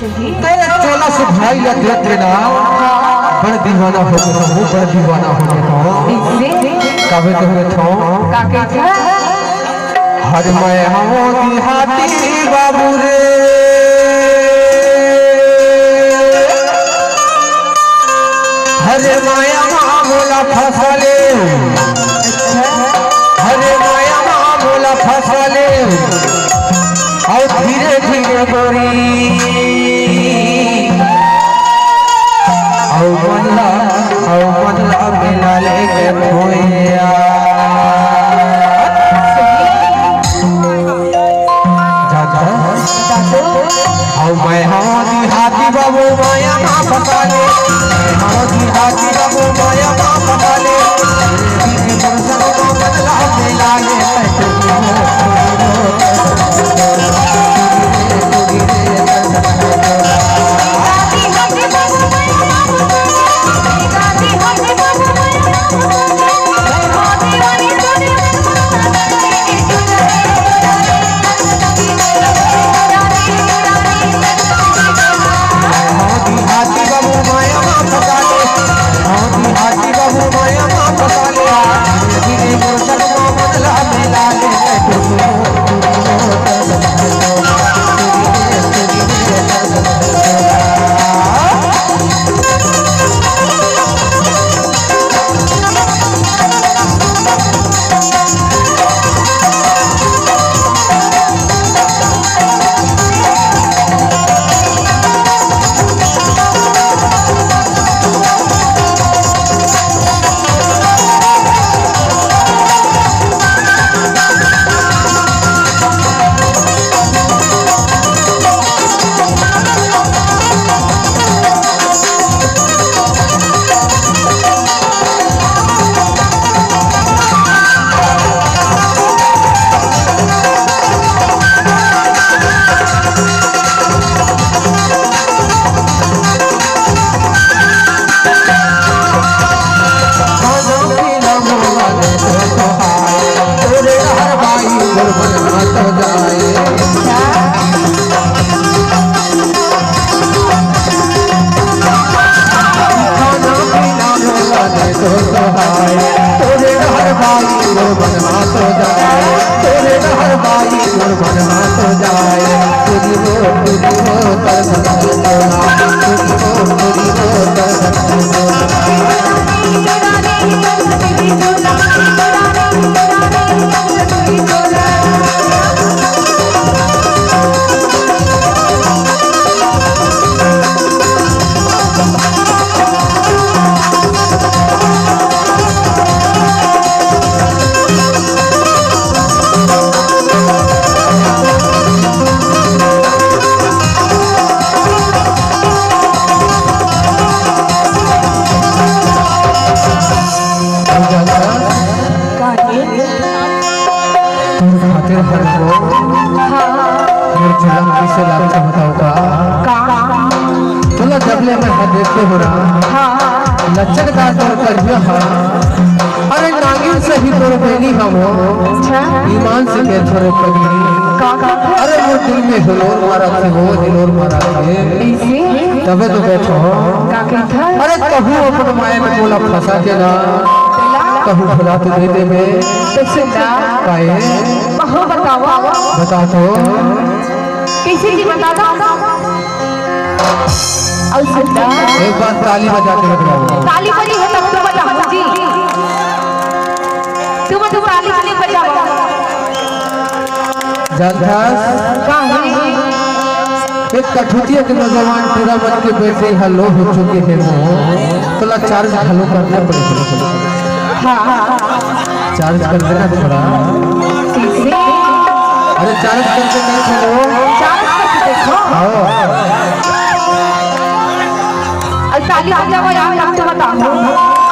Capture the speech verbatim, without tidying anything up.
तेरे चोला सुखाई ला देख के ना, बड़ दीवाना हो गया हूँ, बड़ दीवाना हो गया हूँ। कइसे? कावे कहे थो। का कहे थो? हर मैं हूँ देहाती बाबू रे। हरे माया मा मोला फंसा ले, हरे माया मा मोला फंसा ले, अउ धीरे धीरे गोरी, अउ मन ला, अउ मन ला मिला ले के भुइयां। जाता। अउ मैं हूँ देहाती बाबू माया मा फंसा ले, मैं हूँ देहाती बाबू माया मा फंसा ले। तेरे बिन गुलशन को बदला मिला ले, मैं तुझे तोर खातिर हर वो हाँ। मोर जुलम कइसे लागथे बताओ का? का? तोला जब ले मैं हर देखते हो रहा। हाँ। लचकदार तोर करिया हा। अरे नागिन सही तोर बहिनी हा वो। अच्छा। ईमान से कहे थोरे पगली। का, का, का? अरे वो दिल में हिलोर मारथे, वो हिलोर मारथे। कइसे? तभे तो कहे थो। का कहे थो? अरे कहूँ अपन माया में मोला फंसा के ना। तेला? कहूँ भुला तो दे देबे। तो सुन ना। काहे? कहो बतावा। बता तो। कइसे जी बता दो? अउ सुन ना। एक बार ताली बजा के बताओ। ताली बजी हे तब तो बताओ जी। तुम तो ताली नहीं बजावा। जानथस? का हे? एक कठुतिया के नौजवान टूरा मन के बैटरी ह लो हो चुके हे वो। तोला चार्ज घलो करना पड़ही। हाँ। चार्ज कर देना थोड़ा। कइसे? अरे चार्ज कर देना थोड़ा। चार्ज करके देखो। हाँ। अउ ताली बजावा यार, तब तो बताओ।